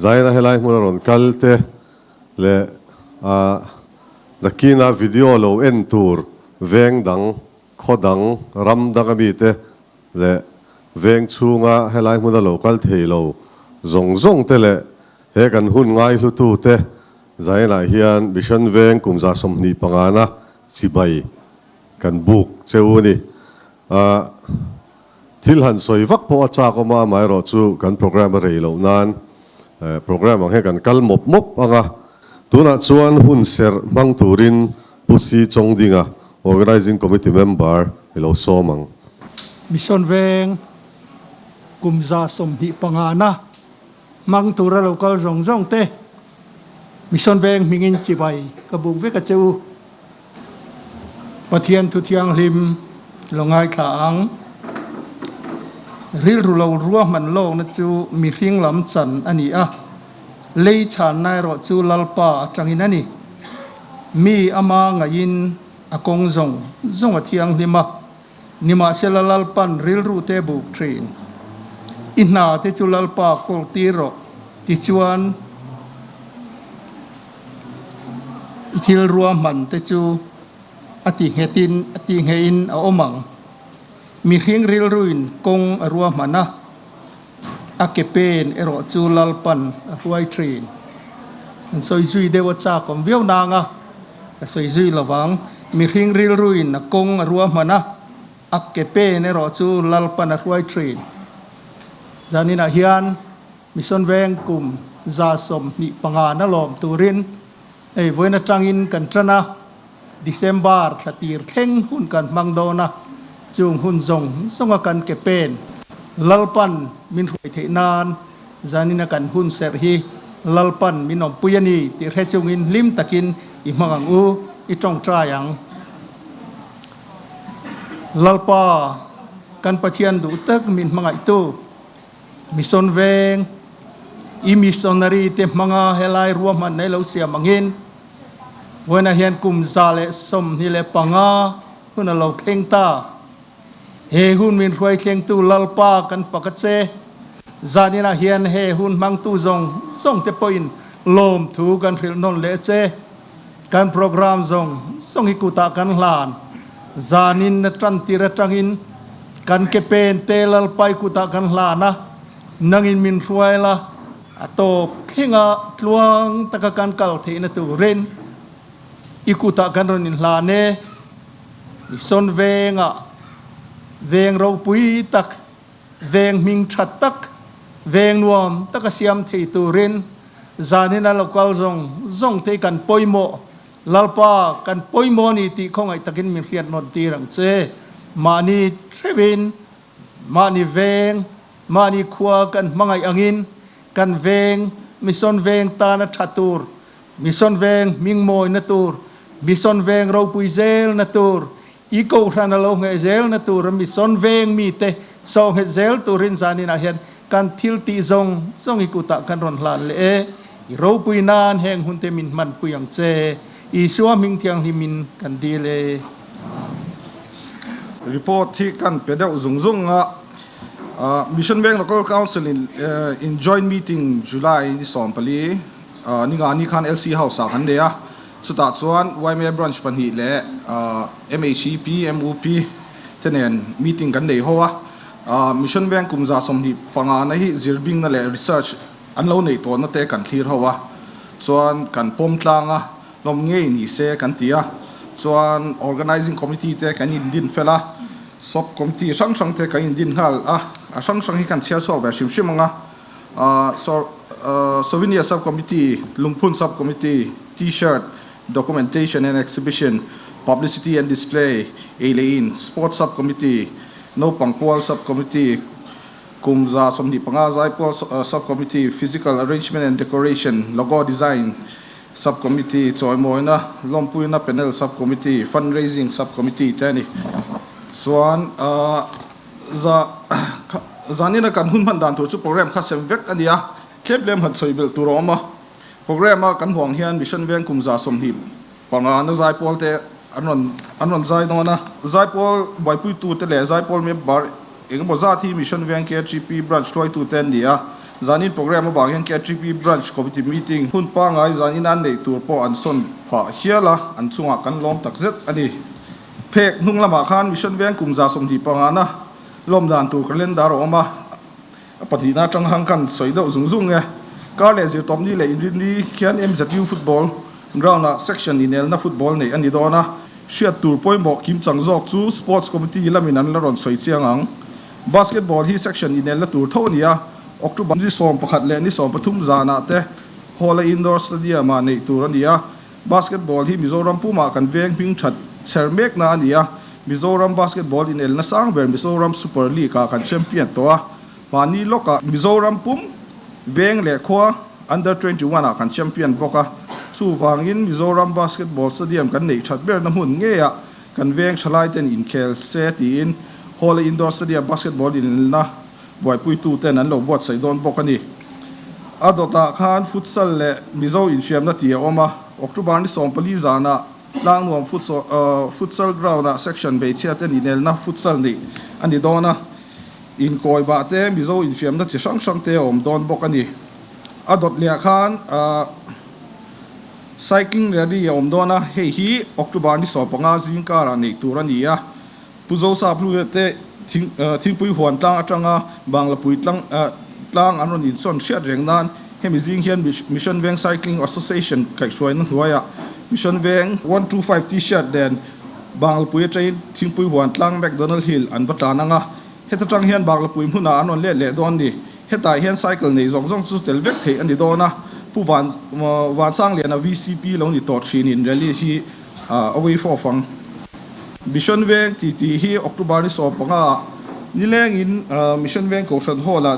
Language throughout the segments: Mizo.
Zaina helai hmuna rawn kal te leh nakina video lo en tur veng dang, khaw dang, ram dang ami te leh veng chhunga helai hmuna lo kal thei lo zawng zawng te leh he kan hun ngaihlutu te Zainah hian Mission Veng kum 25 na chibai kan buk che u a ni. Thil han sawi vak pawh a chak awm a, amaherawhchu kan programme a rei loh nan programme ang hian kan kal mawp mawp ang a. Tunah chuan hun serh hmang turin Pu Si Chawngdinga, Organising Committee member i lo sawm ang. Mission Veng kum 25 na hmang tura lo kal zawng zawng te Mission Veng hmingin chibai ka buk vek a che u. Pathian thu thianghlim lo ngaithla ang. Rilru lo ruahman lawkna chu mihring lam chan a ni a, lei chhanna erawh chu Lalpa atangin a ni. Mi ama ngaihin a kawng zawng zawng a thianghlim a, nimahsela Lalpan rilru te buk thin. I hna te chu Lalpa kawl tir rawh, tichuan, I thil ruahman te chu a ti nghetin a ti nghehin a awm ang. Mihring rilruin kawng a ruahman a, a ke pen erawh chu Lalpan a hruai thin. An sawi zui deuh a chak awm viau nang a, ka sawi zui lo vang. Mihring rilruin a kawng a ruahman a, a ke pen erawh chu Lalpan a hruai thin. Zaninah hian Mission Veng kum 25 na lawm turin hei vawiin atangin kan tan a, December thla tir thleng hun kan hmang dawn a, chung hun zawng zawnga kan ke pen Lalpan min hruai theih nan zanina kan hun serh hi Lalpan min awmpui a ni tih hre chungin hlim takin i hmang ang u, i tawngtai ang. Lalpa kan Pathian duh tak min hmangaihtu. Mission Veng, i missionary te hmanga helai ruahman nei lo siam angin vawiinah hian kum 125 hun a lo thleng ta. He hun min hruai thlengtu Lalpa kan fak a che. Zaninah hian he hun hmangtu zawng zawng te pawhin lawmthu kan hrilh nawn leh a che. Kan program zawng zawng hi kutah kan hlan. Zanin na tan tir atangin kan ke pen te Lalpai kutah kan hlan a, nangin min hruai la, a tawp thlenga tluang taka kan kal theihna turin i kutah kan rawn inhlan e. Mission Vengah veng ropui tak, veng hming tha tak, veng nuam taka siam thei turin Zanin a local zawng zawng te kan pawimawh, Lalpa kan pawimawh a ni tih khawngaih takin min hriat nawn tir ang che. Mahni hreuhin, mahni veng, mahni khua kan hmangaih angin kan veng, Mission Veng tana tha tur, Mission Veng hmingmawina tur, Mission Veng ropui zelna tur, I kohhran a lo ngheh zelna tura Mission Veng mite sawhnghet zel turin zaninah hian kan thil tih zawng zawng i kutah kan rawn hlan leh e. I ropui nan heng hunte min hmanpui ang che. Isua hming thianghlimin kan dil e. Report hi kan pe deuh zung zung a, Mission Veng Local Council in in joint meeting July ni 14 ni nga ni khan LC House ah kan nei a, Chutah chuan yma branch pahnih leh MHEP, MUP te nen meeting kan nei ho a. Mission Bank kum 25 na hi zirbingna leh research an lo neih tawhna te kan thlir ho a. Chuan kan pawm tlang a, hlawm ngei ni se kan ti a. Chuan organizing committee te kan indin fel a, sub committee hrang hrang te kan indin nghal a. A hrang hrang hi kan chhiar chhuak ve hrim hrim ang a. Souvenir Sub-Committee, Lungphun Sub-Committee, T-shirt, Documentation and Exhibition, Publicity and Display, Ei leh In, Sports Sub-Committee, Naupang Pual Sub-Committee, Kum 25 Zaipual Sub-Committee, Physical Arrangement and Decoration, Logo Design Sub-Committee, Chawimawina, Lawmpuina Panel Sub-Committee, Fundraising Sub-Committee te a ni. Chuan. Za Zanina kan hun hman dan tur chu program kha sem vek a ni a, tlem tlem han sawi belh tur a awm a. Program a kan huang hian Mission Veng kum 25 na zaipawl te an rawn an rawn zai dawn a. Zaipawl buaipuitu te leh zaipawl member eng emaw zat hi Mission Veng KGP branch hruaitu te an ni a. Zanin programme avang hian KTP Branch Committee meeting hun pangngai zanin an neih tur pawh an sawn phah hial a, an chungah kan lawm tak zet a ni. Phek hnung lamah khan Mission Veng kum 25 na lawm dan tur calendar a awm a, a pahnihna atang hang khan sawi deuh zung zung e. Kar leh zirtawpni leh inrinni khian MZU Football Ground-ah section inelna football neih a ni dawn a, hriat tur pawimawh kimchang zawk chu Sports Committee lamin an la rawn sawi chiang ang. Basketball hi section inelna tur tho a ni a, October ni 11 leh ni 13 zanah te Hawla Indoor Stadium-ah neih tur a ni a. Basketball hi Mizoram pumah kan veng hming that chher mekna a ni a, Mizoram basketball inelna sang ber Mizoram Super League-ah kan champion tawh a, mahni lawkah Mizoram pum veng leh khua Under 21 ah kan champion bawk a, chuvangin Mizoram basketball stadium kan neih that berna hmun ngeiah Kan veng thalai ten inkhel se tiin Hawla Indoor Stadium basketball inelna buaipuitu ten an lo buatsaih dawn bawk a ni. A dawtah khan futsal leh Mizo infiamna tih a awm a, October ni 14 zanah Tlangnuam futsal ground-ah section hmeichhia ten inelna futsal neih a ni dawn a, inkawi bah te Mizo infiamna chi hrang hrang te a awm dawn bawk a ni. A dawt lehah khan. Cycling rally a awm dawn a, hei hi October ni 15 zing karah neih tur a ni a. Pu Zosa Hluia te thingpui huan tlang atanga Banglapui tlang tlang an rawn insawn hriat reng nan hemi zing hian Mission Veng Cycling Association kaihhruaina hnuaiah Mission Veng 125 T-shirt nen Banglapui atangin thingpui huan tlang McDonald Hill an va tlan ang a, heta tang hian Banglapui hmunah an rawn let leh dawn a ni. Hetah hian cycle nei zawng zawng chu tel vek theih a ni dawn a, Pu Van Vansangliana VCP lo ni tawh thinin rally hi a away fawf ang. Mission Veng titi hi October ni 15 ah nilengin Mission Veng Kohhran Hall ah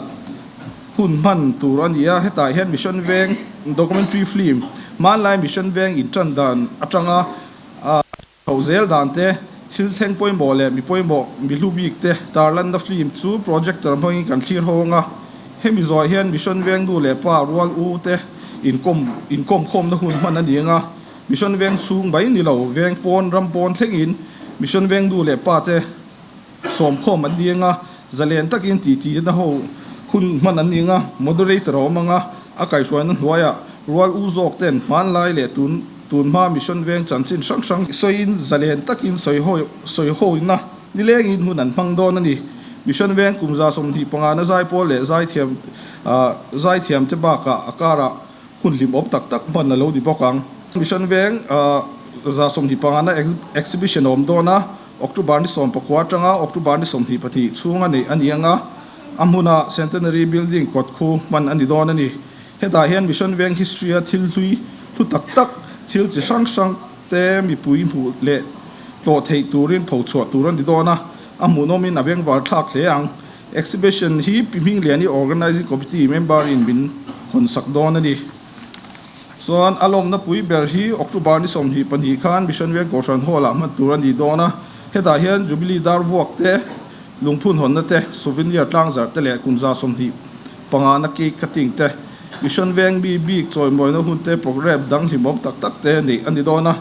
hun hman tur a ni a, hetah hian Mission Veng documentary film Hmanlai Mission Veng intan dan atanga Chhoh zel dan te, thil thleng pawimawh leh mi pawimawh, mi hlu bik te tarlanna film chu projector hmangin kan thlir ho ang a. Hemi zawh hian Mission Veng nu leh pa rual u te inkawm inkawm khawmna hun hman a ni ang a. Mission Veng chhung mai ni lo, veng pawn, ram pawn thlengin Mission Veng nu leh pa te sawmkhawm an ni ang a, zalen takin titi na ho hun hman an ni ang a, moderator a awm ang a, a kaihhruaina hnuaiah rual u zawk ten hmanlai leh tun tunhma mission veng chanchin hrang hrang sawiin zalen takin sawihawi sawihawina nilengin hun an hmang dawn a ni. Mission veng kum 25 na zaipawl leh zaithiam zaithiam te bakah a karah Hun hlimawm tak tak hman a lo ni bawk ang. Mission Veng 25 na exhibition a awm dawn a, October ni 19 atanga October ni 22 chhunga neih a ni ang a, a hmuna Centenary Building kawt khu hman a ni dawn a ni. Hetah hian Mission Veng history-a thil hlui hlu tak tak, thil chi hrang hrang te mipui hmuh leh tlawh theih turin phochhuah tur a ni dawn a, a hmuhnawmin a bengvar thlak hle ang. Exhibition hi Pi Hmingliani Organising Committee member in min hawn sak dawn a ni. Chuan a lawmna pui ber hi October ni 22 khan Mission Veng Kohhran Hall ah hman tur a ni dawn a. Hetah hian Jubilee dar vuak te, lungphun hawnna te, souvenir tlangzarh te leh kum 25 na cake cutting te, Mission Veng mi bik chawimawina hun te programme dang hlimawm tak tak te neih a ni dawn a.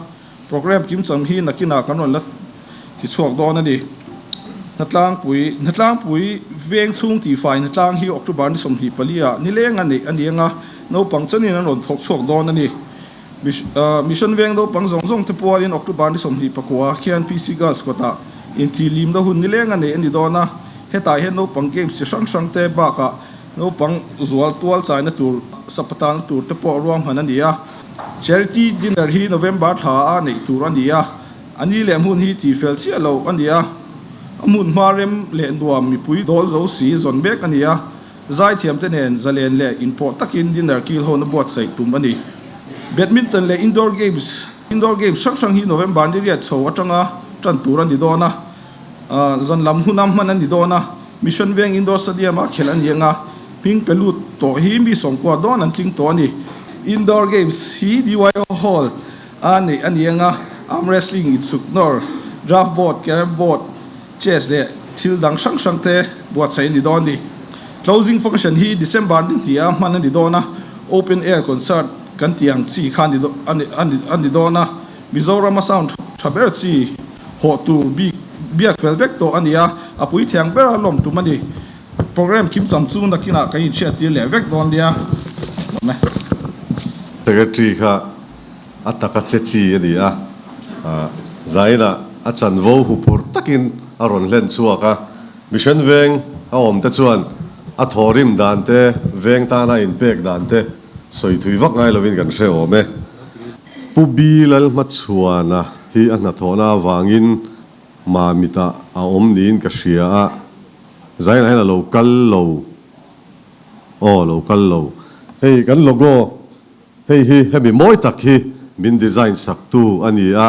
Programme kimchang hi nakinah kan rawn la ti chhuak dawn a ni. Hnatlangpui, Hnatlangpui veng chhung tihfai hnatlang hi October ni 24 ah nileng a neih a ni anga naupang chanin an rawn thawk chhuak dawn a ni. Mission veng naupang zawng zawng te pualin October ni 29 khian PC Girls kawtah intihlimna hun nileng a neih a ni dawn a, hetah hian naupang games chi hrang hrang te bakah naupang zual tual chaina tur sapatana tur te pawh ruahman a ni a. Charity dinner hi November thla a neih tur a ni a, a ni leh hmun hi tih fel chiah lo a ni a, a hmun hma rem leh nuam mipui dawl zo si zawn mek a ni a, zaithiam te nen zalen leh inpawh takin dinner kil hona buatsaih tum a ni. Badminton leh indoor games Indoor games hrang hrang hi November ni riat chho atanga tan tur a ni dawn a, zan lam huna hman a ni dawn a, Mission Veng Indoor Stadium a khelh a ni ang a, hming pe lut tawh hi mi sawmkua dawn an tling tawh a ni. Indoor Games hi DYO Hall a neih a ni ang a, arm wrestling, insuk nawr, draft board, carrom board, chess leh thil dang hrang hrang te buatsaih a ni dawn a ni. Closing function hi December ni hnih a hman a ni dawn a, open air concert kan tih ang chi kha a ni dawn a, Mizorama sound tha ber chi hawh tur bik biak fel vek tawh a ni a, a pui thiang bera lawm tum a ni. Program kimchang chu nakinah kan inhriattir leh vek dawn nia. Awm e. Secretary kha a taka che chi a ni a, Zainah a chanvo huphurh takin a rawn hlen chhuak a, Mission veng a awm te chuan a thawhrim dan te, veng tana inpek dan te sawi thui vak ngai lovin kan hre awm e. Pu Bi Lalhmachhuana hi a hnathawhna avangin Mamitah a awm niin ka hria a, Zainah hian a lo kal lo, aw lo kal lo. Hei kan logo hei hi hemi mawi tak hi min design sak tu a ni a,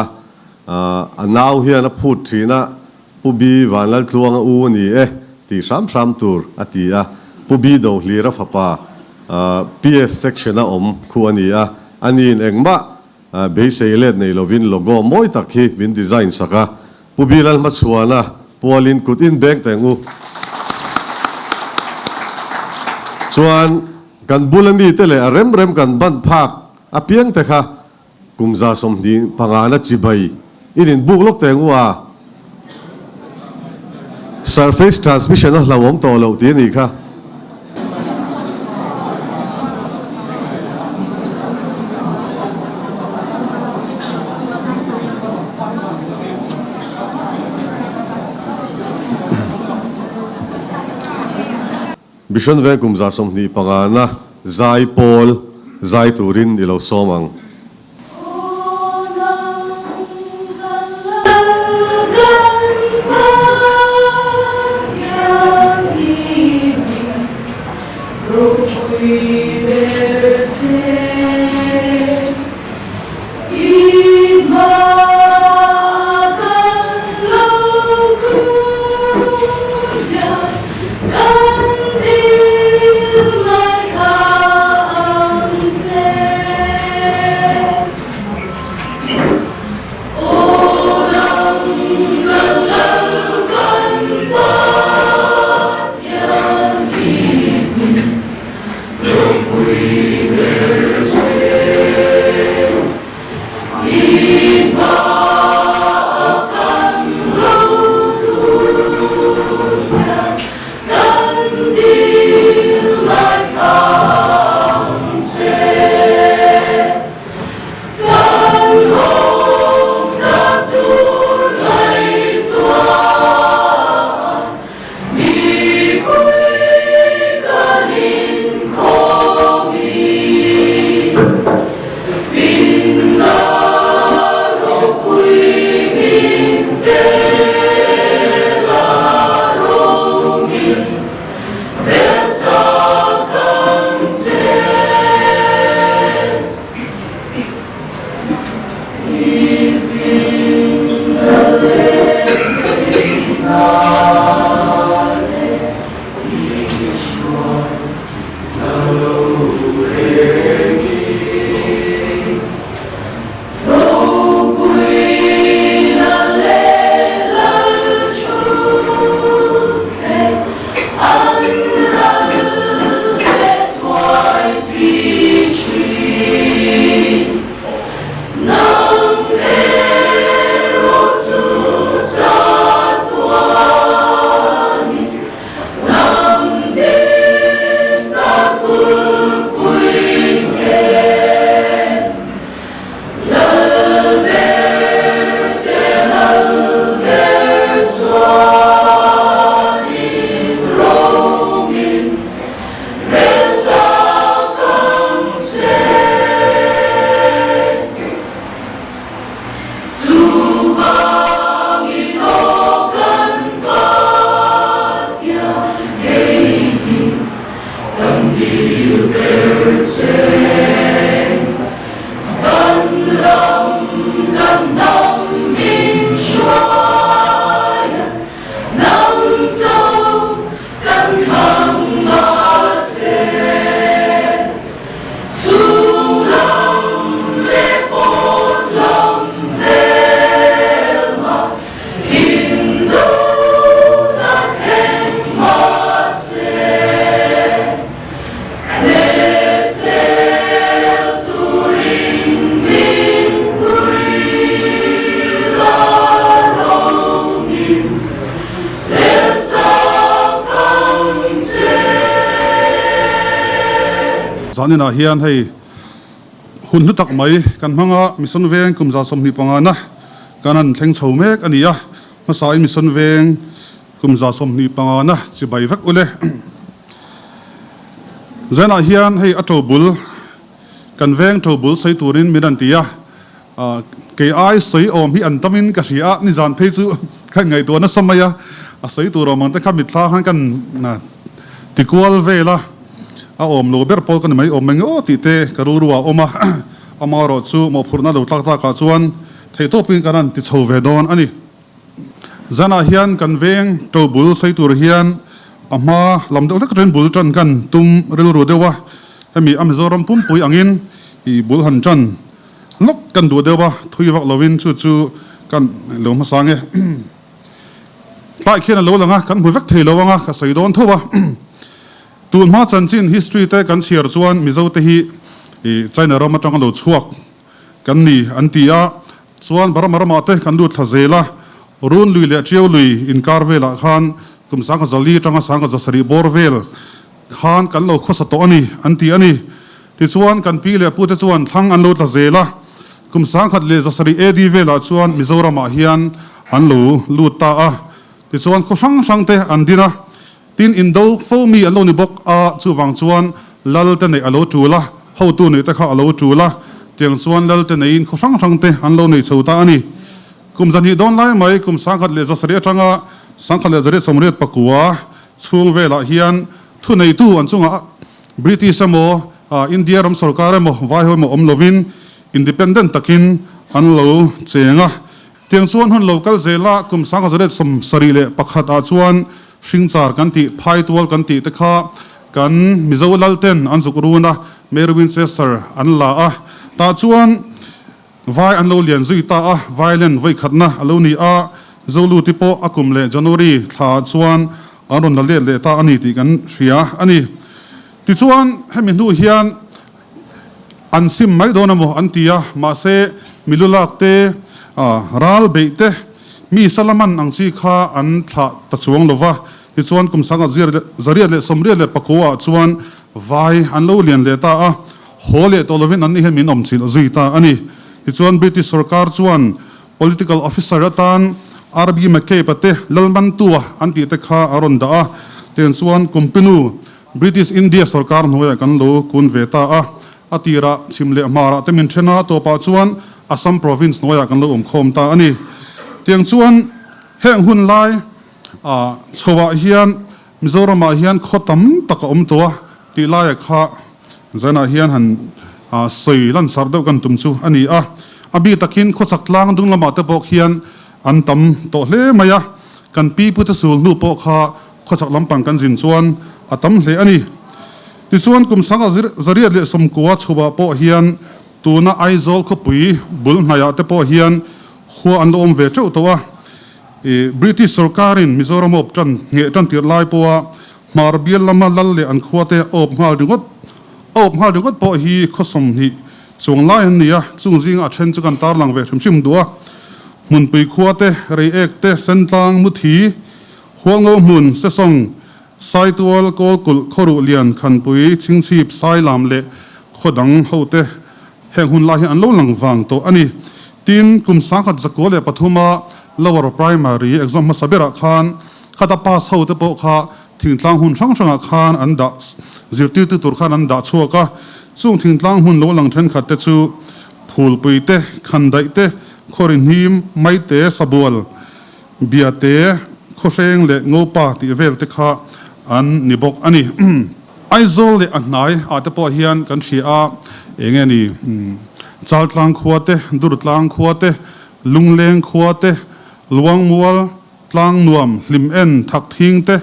a nau hian a phut thin a, Pu Bi Vanlaltluanga u a ni e tih hram hram tur a ti a, Pu Bi Dohlira fapa PS section a awm khu a ni a, a niin engmah beisei let nei lovin logo mawi tak hi min design sak a, Pu Bi Lalhmachhuana pualin kut in beng teng u. Chuan kan bula mite leh a rem rem kan ban phak apiang te kha Kum 25 na chibai in inbuk lawk teng u a, surface transmission a hlauhawm tawh loh tih a nih kha. Mission Veng kum 25 na zai pawl zai turin i lo sawm ang. Zaninah hian hei hun hlu tak mai kan hmang a, Mission Veng kum 25 na kan han thleng chho mek a ni a, hmasain Mission Veng kum 25 na chibai vek ule. Zaninah hian hei a tobul kan veng tobul sawi turin min rawn ti a, kei ai sawi awm hi an tamin ka hria a, nizan phei chu ka ngaihtuah nasa mai a, a sawi tur awm ang te kha mitthla khan kan tikual vel a. A awm lo ber pawl ka ni mai awm eng aw tih te ka rilru ah a awm a, amaherawh chu mawhphurhna lo tlak takah chuan theihtawpin kan han ti chho ve dawn a ni. Zanah hian kan veng to bul sawi tur hian a hma lam deuh hlek atangin bul tan kan tum rilru deuh a, hemi a Mizoram pumpui angin i bul han tan lawk kan duh deuh a, thui vak lovin chu chu kan lo hmasa nge. Tlai khian a lo lang a, kan hmu vek thei lo ang a, ka sawi dawn tho a. Tun hma chanchin history te kan chhiar chuan Mizo te hi China ram atanga lo chhuak kan ni an ti a, chuan Burma ramah te kan lut thla zel a, Run lui leh Tiau lui inkar velah khan kum 1004 atanga 1007 bawr vel khan kan lo khawsa tawh a ni an ti a ni. Tichuan kan pi leh pute chuan thlang an lo tla zel a, kum 1107 AD velah chuan Mizoramah hian an lo lut ta a, tichuan khaw hrang hrang te an din a, Tin, indo fo mi an lo ni bawk a, chuvang chuan lal te neih a lo tul a, hotu neih te kha a lo tul a, tiang chuan lal te neiin khaw hrang hrang te an lo nei chho ta a ni. Kum 200 dawn lai mai, kum 1707 atanga 1189 chhung velah hian thuneitu an chungah British emaw, India ram sorkar emaw, vaiho emaw awm lovin independent takin an lo cheng a. Tiang chuan hun lo kal zela kum 1971 ah chuan Hringchar kan tih, Phaitual kan tih te kha kan Mizo lal ten an zuk run a, Mary Winchester an la a. Tah chuan vai an lo lian zui ta a, violent vawikhatna a lo ni a, Zoluti pawh a kum leh January thla ah chuan an rawn la let leh ta a ni tih kan hria a ni. Tichuan hemi hnu hian an sim mai dawn emaw an ti a, mahse milu lak te, ral beih te, mi salaman ang chi kha an thlah ta chuang lo va. Tichuan kum 1984 ah chuan vai an lo lian leh ta a, haw leh tawh lovin anni hian min awm chilh zui ta a ni. Tichuan British sorkar chuan Political officer atan RB McCabe-a te Lalmantua an tih te kha a rawn dah a, tiang chuan Kumpinu British India sorkar hnuaiah kan lo kun ve ta a, a tirah chhim leh hmarah te min then a, tawpah chuan Assam province hnuaiah kan lo awm khawm ta a ni. Tiang chuan heng hun lai chhoah hian Mizoramah hian khaw tam tak a awm tawh a tih laia kha zanah hian han sawi lansar deuh kan tum chu a ni a. A bik takin khawchak tlang dung lamah te pawh khian an tam tawh hle mai a, kan pi pute sul hnu pawh kha khawchak lampang kan zin chuan a tam hle a ni. Tichuan kum 1990 chhuah pawh hian tuna Aizawl khawpui bul hnaiah te pawh hian khua an lo awm ve teuh tawh a. British sorkarin Mizoram awp tan ngheh tan tirh lai pawha hmar bial lama lal leh an khuate awp nghal ringawt awp nghal ringawt pawh hi khaw 20 chuang lai an ni a, chung zinga a then chu kan tarlang ve hrim hrim duh a. Hmunpui khuate, Reiek te, Sentlang, Muthi, Hualngo hmun, Sesawng, Saitual, Kawlkulh, Khawruh Lian, Khanpui, Chhingchhip, Sailam leh khaw dang hote Heng hun lai hi an lo lang vang tawh a ni. Tin, kum 1993 a Lower Primary exam hmasa berah khan khata pass ho te pawh kha thingtlang hun hrang hrangah khan an dah zirtirtu tur khan an dah chhuak a. Chung thingtlang hmun lo lang thenkhat te chu Phulpui te, Khandaih te, Khawrihnim, Maite, Sabual, Biate, Khawhreng leh Ngopa tih vel te kha an ni bawk a ni. Aizawl leh a hnai ah te pawh hian kan hria a, eng nge ni, Chaltlang khua te, Durtlang khua te, Lungleng khua te, Luangmual, Tlangnuam, Hlim En, Thakthing te,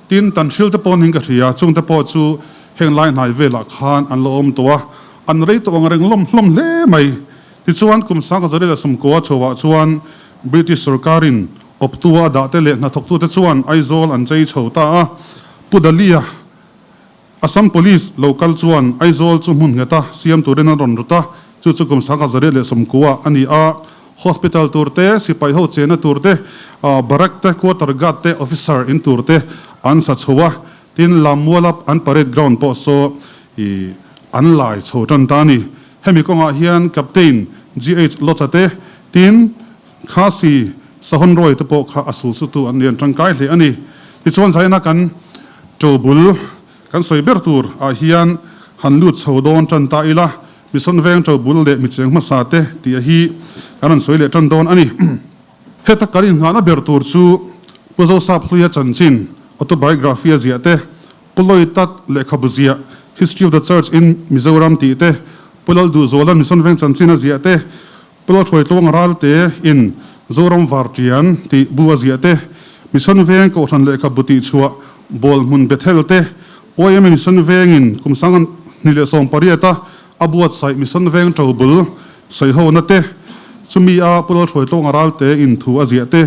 tin Tanhril te pawh niin ka hria, chung te pawh chu heng lai hnai velah khan an lo awm tawh a, an rei tawh ang reng hlawm hlawm hle mai. Tichuan kum 1990 chhoah chuan British sorkarin awptua a dahte leh hnathawktute chuan Aizawl an chei chho ta a, Pu Dalia, Assam Police lo kal chuan Aizawl chu hmun ngheta siam turin an rawn rut a, chu chu kum 1990 a ni a. Hospital tur te, sipai ho chena tur te, barrack te, quarter guard te, officer in tur te an sa chho a, tin Lammuala an parade ground pawh saw i an lai chho tan ta a ni. Hemi kawngah hian Captain GH Lotsa te, tin Khasi Sahon Roy te pawh kha a sul sutu an lian tangkai hle a ni. Tichuan zaina kan ṭobul kan sawi ber tur ah hian han lut chho dawn tan ta ila, Mission Veng ṭobul leh mi cheng hmasa te tih a hi kan rawn sawi leh tan dawn a ni. Heta kan inngahna ber tur chu Pu Zosap Hluia chanchin, autobiography, a ziah te, Pu Loitat lehkhabu ziah, History of the Church in Mizoram tih te, Pu Lalduhzuala Mission Veng chanchin a ziah te, Pu Lalhruaitluang Ralte in Zoram Vartian tih bu a ziah te, Mission Veng Kohhran lehkhabu tih chhuah Bawl hmun Bethel te, YMA Mission Vengin kum 2018 a a buatsaih Mission Veng ṭobul sawihona te, chumi a Pu Lalhruaitluang Ralte in thu a ziah te,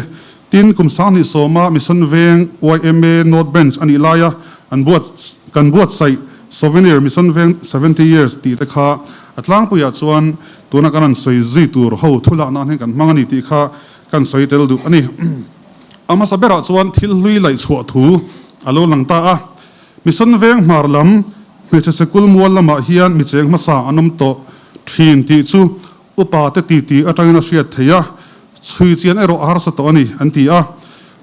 Tin, kum 2010 a Mission Veng yma North Branch a nih laia an buat kan buatsaih Souvenir Mission Veng 70 Years tih te kha a tlangpuiah chuan tuna kan han sawi zui tur ho thu lah nan hian kan hmang a ni tih kha kan sawi tel duh a ni. A hmasa berah chuan thil hlui laih chhuah thu a lo lang ta a. Mission Veng hmar lam hmeichhe sikul mual lamah hian mi cheng hmasa an awm tawh thin tih chu Upa te titi atangin a hriat theih a, chhui chian erawh a harsa tawh a ni, an ti a.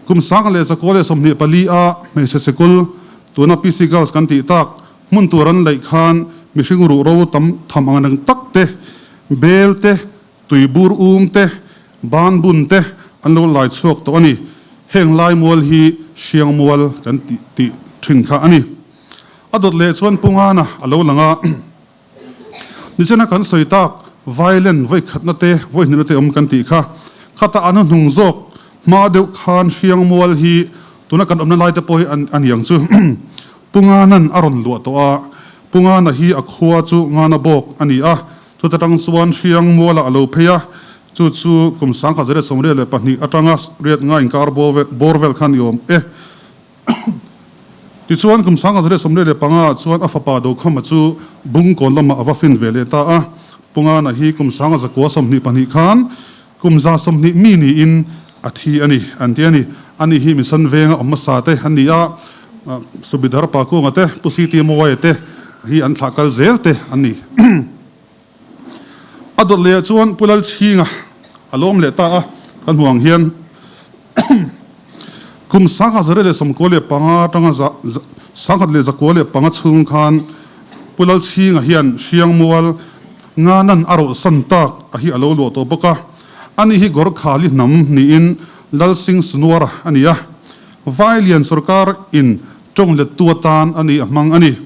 Kum 1024 a hmeichhe sikul, tuna PC Girls kan tih tak, hmun tur an laih khan mihring ruh ro tam tham ang reng tak te, bel te, tuibur um te, ban bun te an lo lai chhuak tawh a ni. Heng lai mual hi hriang mual kan tih tih thin kha a ni. A dawt leh chuan Pu Ngana a lo lang a. Nichina kan sawi tak violent vawi khatna te vawi hnihna te awm kan tih kha. Khata an hnung zawk hma deuh khan hriang mual hi tuna kan awmna lai te pawh hi a ni ang chu. Pu Ngana'n a rawn luah tawh a, Pu Ngana hi a khua chu Ngana bawk a ni a, chuta tang chuan hriang mualah a lo phei a, chu chu kum 1982 atanga riat nga inkar bawr vel khan i awm e. Tichuan, kum 1945 chuan a fapa Dokhama chu Bungkawn lamah a va fin ve leh ta a. Pungana hi kum 1922 khan kum 120 mi niin a thi a ni, an ti a ni. Ani hi Mission Venga awm hmasa te an ni a, Subidhar Pakunga te, Pu CT Mawia te hi an thlah kal zel te an ni. A dawt lehah chuan Pu Lalchhinga a lawm leh ta a, kan hmuh ang hian kum 1995 atanga 1995 chhung khan Pu Lalchhinga hian Hriangmual Nganan a rawhsan tak a hi a lo luah tawh bawk a, ani hi Gorkhali hnam niin Lalsing Sunuara a ni a, Vailian sorkar in tawng lettu atan a ni a hmang a ni.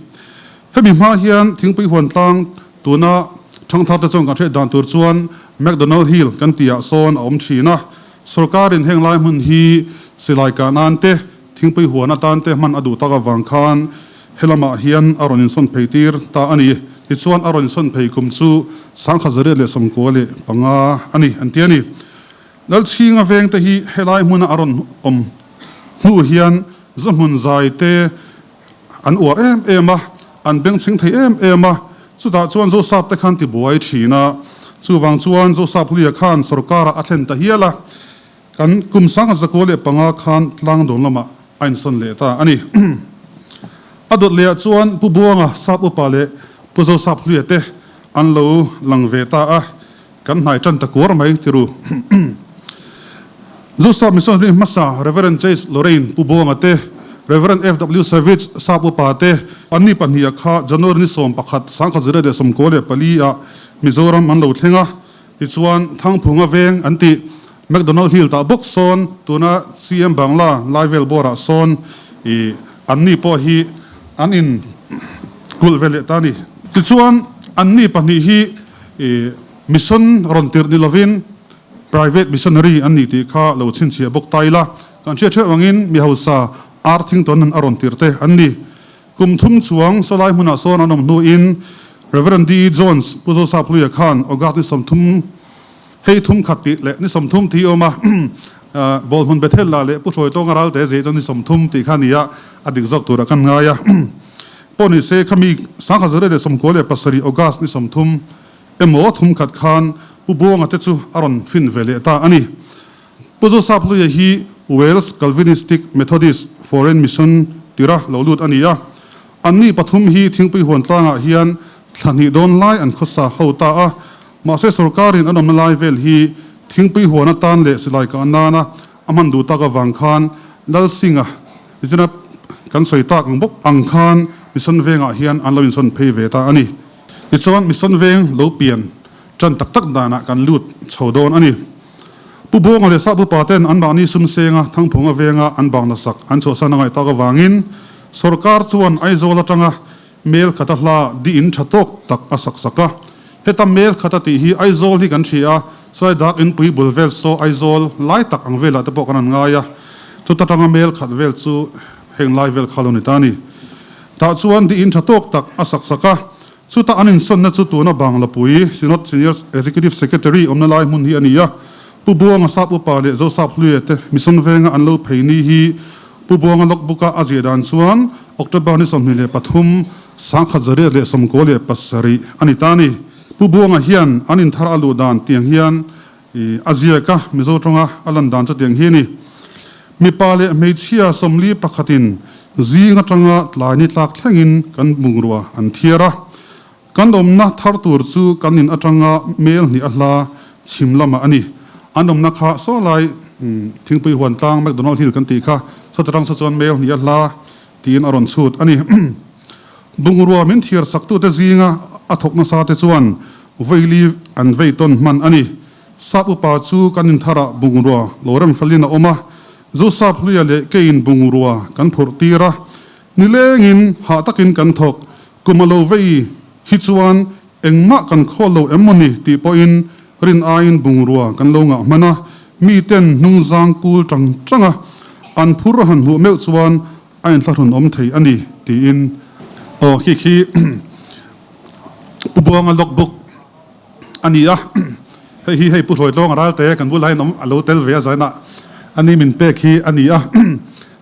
Hemi hma hian thingpui huan tlang tuna thangthar te chuan kan hriat dan tur chuan McDonald Hill kan tihah sawn a awm thin a. Sorkarin heng lai hmun hi silai kah nan te, thingpui huan atan te hman a duh tak avang khan helamah hian a rawn insawn phei tir ta a ni. Tichuan a rawn insawn phei kum chu 1995 a ni an ti a ni. Lalchhinga veng te hi helai hmuna a rawn awm hnu hian Zahmun zai te, An uar em em a, an bengchheng thei em em a, chutah chuan Zosap te khan ti buai thin a, chuvang chuan Zosap Hluia khan sorkar ah a thlen ta hial a, kan kum 1995 khan tlangdawn lamah a insawn leh ta a ni. A dawt leh ah chuan Pu Buanga Sap Upa leh Pu Zosap Hluia te an lo lang ve ta a, Kan hnai tan ta kuar mai ti ru. Zosap Missionary hmasa Rev. Chase Lorraine Pu Buanga te, Rev. FW Savage Sap Upa te, anni pahniha kha January ni 11, 1994 ah Mizoram an lo thleng a, tichuan Thangphunga veng an tih McDonald Hill tah bawk sawn tuna CM Bangla lai vel bawrah sawn i anni pawh hi an in kulh ve leh ta a ni. Tichuan anni pahnih hi I mission rawn tirh ni lovin private missionary an ni tih kha lo chhinchhiah bawk ta ila, kan hriat hreuh angin mi hausa Arthington an a rawn tirh te an ni. Kum thum chuang sawlai hmunah sawn an awm hnuin Rev. DE Jones Pu Zosap Hluia khan August ni 30 hei thum khat tih leh ni 30 tih awm a, Bawlhmun Bethel lah leh Pu Hruaitlawnga Ralte zeh chuan ni 30 tih kha a ni a, a dik zawk turah kan ngai a. Pawh ni se khami 1997 August ni 30 emaw thum khat khan Pu Buanga te chu a rawn fin ve leh ta a ni. Pu Zosap Hluia hi Wales Calvinistic Methodist Foreign Mission tira lo lut a ni a. Anni pathum hi Thingpui huan tlangah hian Thla hnih dawn lai an khawsa ho ta a, mahse sorkarin an awmna lai vel hi thingpui huan atan leh silai kah nana a hman duh tak avang khan Lalsinga nichina kan sawi tak ang bawk ang khan Mission Vengah hian an lo insawn phei ve ta a ni. Tichuan Mission Veng lo pian tan tak tak danah kan lut chho dawn a ni. Pu Buanga leh Sahbu pa ten anmahni sum senga Thangphunga venga an bang nasak an chhuahsan a ngaih tak avangin sorkar chuan Aizawl atanga Mel khata hla di in tha tawk tak a sak sak a. Heta mel khata tih hi Aizawl hi kan hria a, sawi dak inpui bul vel saw Aizawl lai tak ang velah te pawh kan han ngai a, chuta tanga mel khat vel chu heng lai vel kha lo ni ta a ni. Tah chuan di in tha tawk tak a sak sak a, chuta an insawnna chu tuna Banglapui Synod Senior Executive Secretary awmna lai hmun hi a ni a, Pu Buanga Sap Upa leh Zosap Hluia te Mission Venga an lo phei ni hi Pu Buanga logbook-a a ziah dan chuan October ni 23, 1997 a ni ta a ni. Pu Buanga hian an inthar a luh dan tiang hian a ziak a, Mizo tawnga a lan dan chu tiang hi a ni. Mipa leh hmeichhia 40 pakhatin zing atanga tlai ni tlak thlengin kan bungrua an thiar a. Kan awmna thar tur chu kan in atanga mel hnih a hla chhim lamah a ni. An awmna kha saw lai thingpui huan tlang McDonald Hill kan tih kha sawta tang saw chuan mel hnih a hla tiin a rawn chhut a ni. Bungrua min thiar saktute zinga a thawk nasa te chuan vaili an vei tawn hman a ni. Sap upa chu kan in tharah bungrua lo remhlalin a awm a, Zosap hluia leh keiin bungrua kan phurh tir a, nilengin hah takin kan thawk. Kum a lo vei hi chuan engmah kan khawl lo em mawni tih pawhin rin aiin bungrua kan lo ngah hman a, miten hnungzang kul tang tang a, an phur a han hmuh meuh chuan a inthlahrun awm thei a ni tiin. Aw khi khi Pu Buanga logbook a ni a, hei hi hei Pu Hruaitlawng a ralte kan bulah hian awm a lo tel ve a zainah a ni min pek hi a ni a.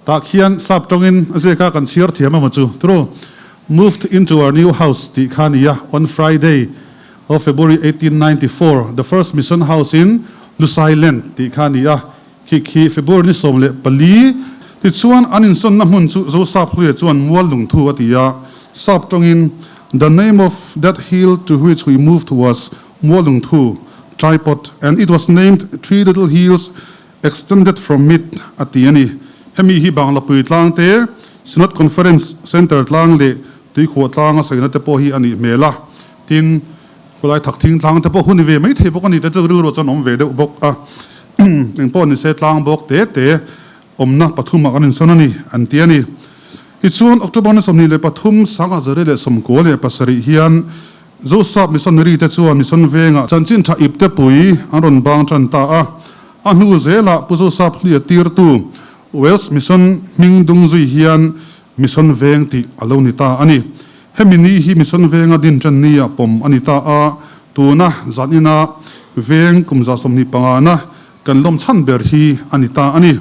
Tah khian sap tawngin a ziak a kan chhiar thiam emaw chu tru Moved into our new house tih kha a ni a, on Friday of February 1894 the first mission house in Lusai Land tih kha a ni a, khi khi February ni 14. Tichuan an insawnna hmun chu Zosap Hluia chuan mual lungthu a ti a, sap tawngin The name of that hill to which we moved was Mual Lungthu, Tripod, and it was named Three Little Hills Extended from it a ti a ni. Hemi hi Banglapui tlang te, Synod Conference Centre tlang leh Tuikhuah tlanga sawina te pawh hi a nih hmel a. Tin, khulai Thakthing tlang te pawh hun i ve mai thei bawk a ni te chu rilru chuan awm ve deuh bawk a. Engpawh ni se tlang bawk te te awmna pathumah kan insawn a ni an ti a ni. Tichuan, October ni 23, 1997 hian Zosap missionary te chuan mission vengah chanchin tha ip te pui an rawn bang tan ta a. A hnu zelah Pu Zosap hlia tirtu Wales Mission hming dung zui hian Mission Veng tih a lo ni ta a ni. Hemi ni hi Mission Venga din tan nia pawm a ni ta a, tuna zanina veng kum 25 na kan lawm chhan ber hi a ni ta a ni.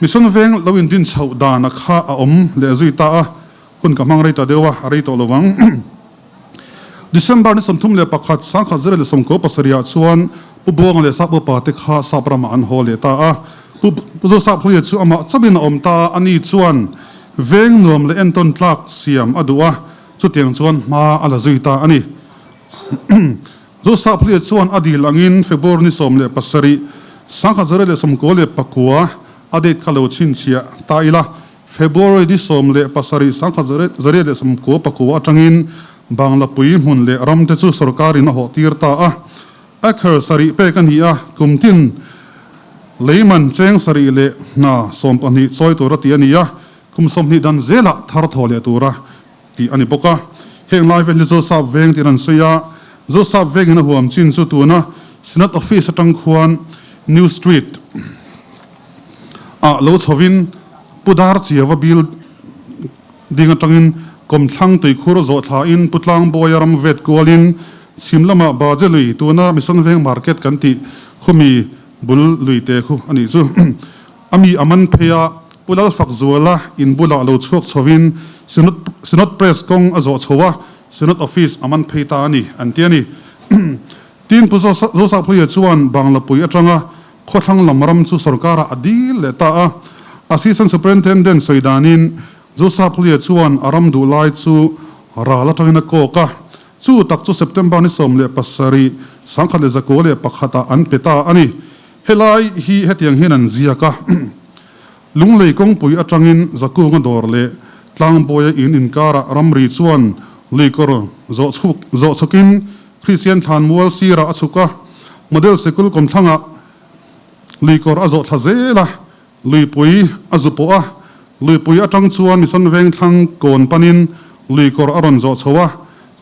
Mission Veng lo indin chhoh dana kha a awm leh zui ta a. Hun ka hmang rei ta deuh a, a rei tawh lo ang. December ni 31, 1997 ah chuan Pu Buanga leh Sap Upa te kha Sap ramah an haw leh ta a. Pu Pu Zosap Hluia chu amah chauhin a awm ta a, ani chuan veng nuam leh entawn tlak siam a duh a, chutiang chuan hma a la zui ta a ni. Zosap Hluia chuan a dil angin February ni 17, 1999 a date kha lo chhinchhiah ta ila, February ni 17, 1999 atangin Banglapui hmun leh ram te chu sorkarin a hawhtir ta a. Acre sarih pek a ni a, kum tin leiman cheng sarih leh hna 12 chawi tura tih a ni a, kum 20 dan zelah thar thaw leh tura tih a ni bawk a. Heng lai vel hi Zosap Veng tiin an sawi a, Zosap Vengin a huam chin chu tuna Synod Office atang khuan New Street ah lo chhovin Pu Dar Chiava bil ding atangin Kawmthlang tuikhur zawh thlain Pu Tlangbawi a ram vet kualin chhim lamah Baje lui tuna Mission Veng Market kan tih khumi bul lui te khu a nih chu. A mi a man phei a, Pu Lalfakzuala in bulah lo chhuak chhovin Synod Synod Press kawng a zawh chho a, Synod Office a man phei ta a ni an ti a ni. Tin, Pu Zosaphuia chuan Banglapui atanga Khawthlang lam ram chu sorkarah a dil leh ta a. Assistant Superintendent sawi danin Zosaphuia chuan a ram duh lai chu ral atangin a kawk a, chu tak chu September ni 17, 1901 ah an pe ta a ni. Helai hi hetiang hian an ziak a, Lunglei kawngpui atangin Zakunga dawr leh Tlangbuaia in inkarah ramri chuan luikawr zawh chhuk zawh chhukin Kristian thlanmual sirah a chhuk a, Model Sikul kawmthlangah luikawr a zawh thla zel a, luipui a zu pawh a, luipui atang chuan Mission Vengthlang kawn panin luikawr a rawn zawh chho a,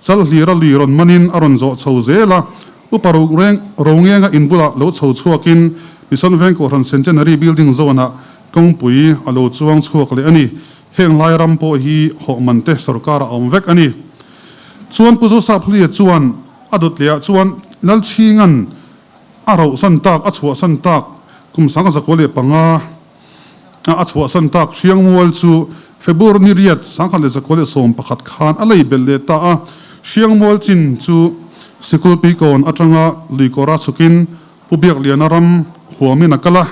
Chalhlira lui rawn manin a rawn zawh chho zel a, Upa Rogreng Rongenga in bulah lo chho chhuakin Mission Veng Kohhran Centenary Building zawnah kawngpui a lo chuang chhuak leh a ni. Heng lai ram pawh hi hawhman te sorkar a awm vek a ni. Chuan Pu Joseph Hluia chuan a dawt lehah chuan Lalchhinga'n a rohsan tak, a chhuahsan tak kum 1905 a a chhuahsan tak Hriangmual chu February ni riat 1911 khan a lei belh leh ta a. Hriangmual chin chu Sikulpi kawn atanga luikawra chhukin Pu Biakliana ram huamin a kal a,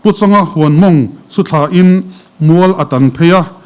Pu Changa huan mawng chu thlain mual a tan phei a.